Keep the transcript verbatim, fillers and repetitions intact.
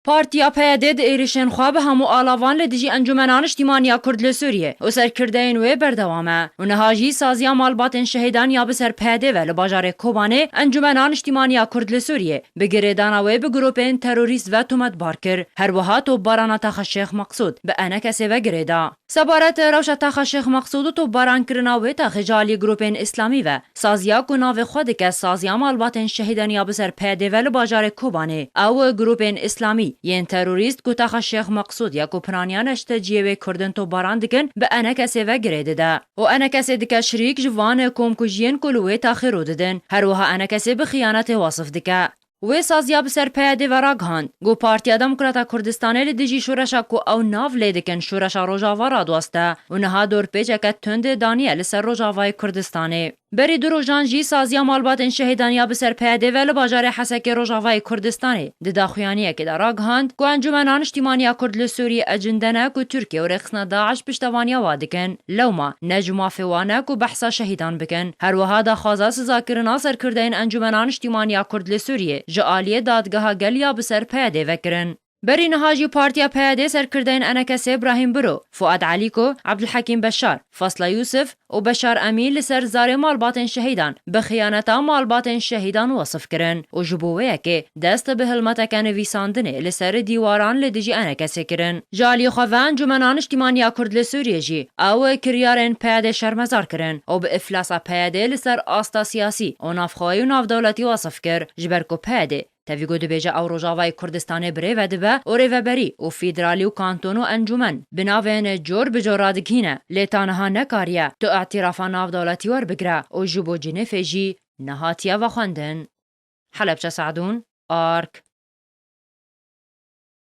Partiya P Y D di êrişên xwe bi hemû alavan li dijî Encûmena Niştîmanî ya Kurd li Sûriyê û serkirdeyên wê berdewam e û niha jî saziya malbatên şehîdan ya bi ser P Y D ve li bajarê Kobanê Encûmena Niştîmanî ya Kurd li Sûriyê bi girêdana wê bi grûpên terorîst ve tometbar kir. Her wiha topbarana taxa Şêx Meqsûd bi enekesê ve girê da. Sebaret rewşa taxa Şêx Meqsûd û topbarankirina wê taxê ji alî grûpên îslamî ve, saziya ku navê xwe dike Saziya Malbatên Şehîdan ya bi ser P Y D ve li bajarê Kobanê, ew grûpên îslamî yên terorîst ku taxa Şêx Meqsûd ya ku piraniya neşteciyê wê Kurdin topbaran dikin, bi enekesê ve girê dide û enekesê dike şirîk ji van komkujiyên ku li wê taxê rû didin. Her wiha enekesê bi xiyanetê wasif dike. Wê saziya bi ser P Y D ve ragihand, ku Partiya Demokrata Kurdistanê li dijî şoreşa ku ew nav lê dikin şoreşa Rojava radwaste û niha dorpêçeke tund daniye li ser Rojavayê Kurdistanê. Berî du rojan jî saziya malbatên şehîdan ya bi ser P Y D ve li bajarê Hesekê Rojavayê Kurdistanê di daxuyaniyekê de ragihand, ku Encûmena Niştîmanî ya Kurd li Sûriyê ecinde ne ku Tirkiye û rêxistina DAIŞ piştevaniya wa dikin. Lewma ne ji mafê wan e ku behsa şehîdan bikin. Her wiha daxwaza sizakirina serkirdeyên Encûmena Niştîmanî ya Kurd li Sûriyê ji aliyê dadgeha gel ya bi ser P Y D ve kirin. Berî niha jî Partiya P Y D serkirdeyên enekesê Brahîm Biro, Fuad Elîko, Ebdulhekîm Beşar, Fasla Yûsif û Beşar Emîn li ser zarê malbatên şehîdan bi xiyaneta malbatên şehîdan wesif kirin û ji bo wê yekê dest bi hilmeteke nivîsandinê li ser dîwaran li dijî enekesê kirin. Ji alî xwe ve Encûmena Niştîmanî ya Kurd li Sûriyê jî ew kiryarên P Y D şermezar kirin û bi îflasa P Y D li ser asta siyasî û navxweyî û navdewletî wesif kir, ji ber ku P Y D tevî ku dibêje ew Rojavayê Kurdistanê bi rê ve dibe û rêveberî û federalî û kanton û encûmen bi navên cor bi cor radigihîne, lê ta niha nekariye tu îtîrafa navdewletî werbigire û ji bo Cinêfê jî nehatiye vexwendin. Helebçe Sadûn, ARK.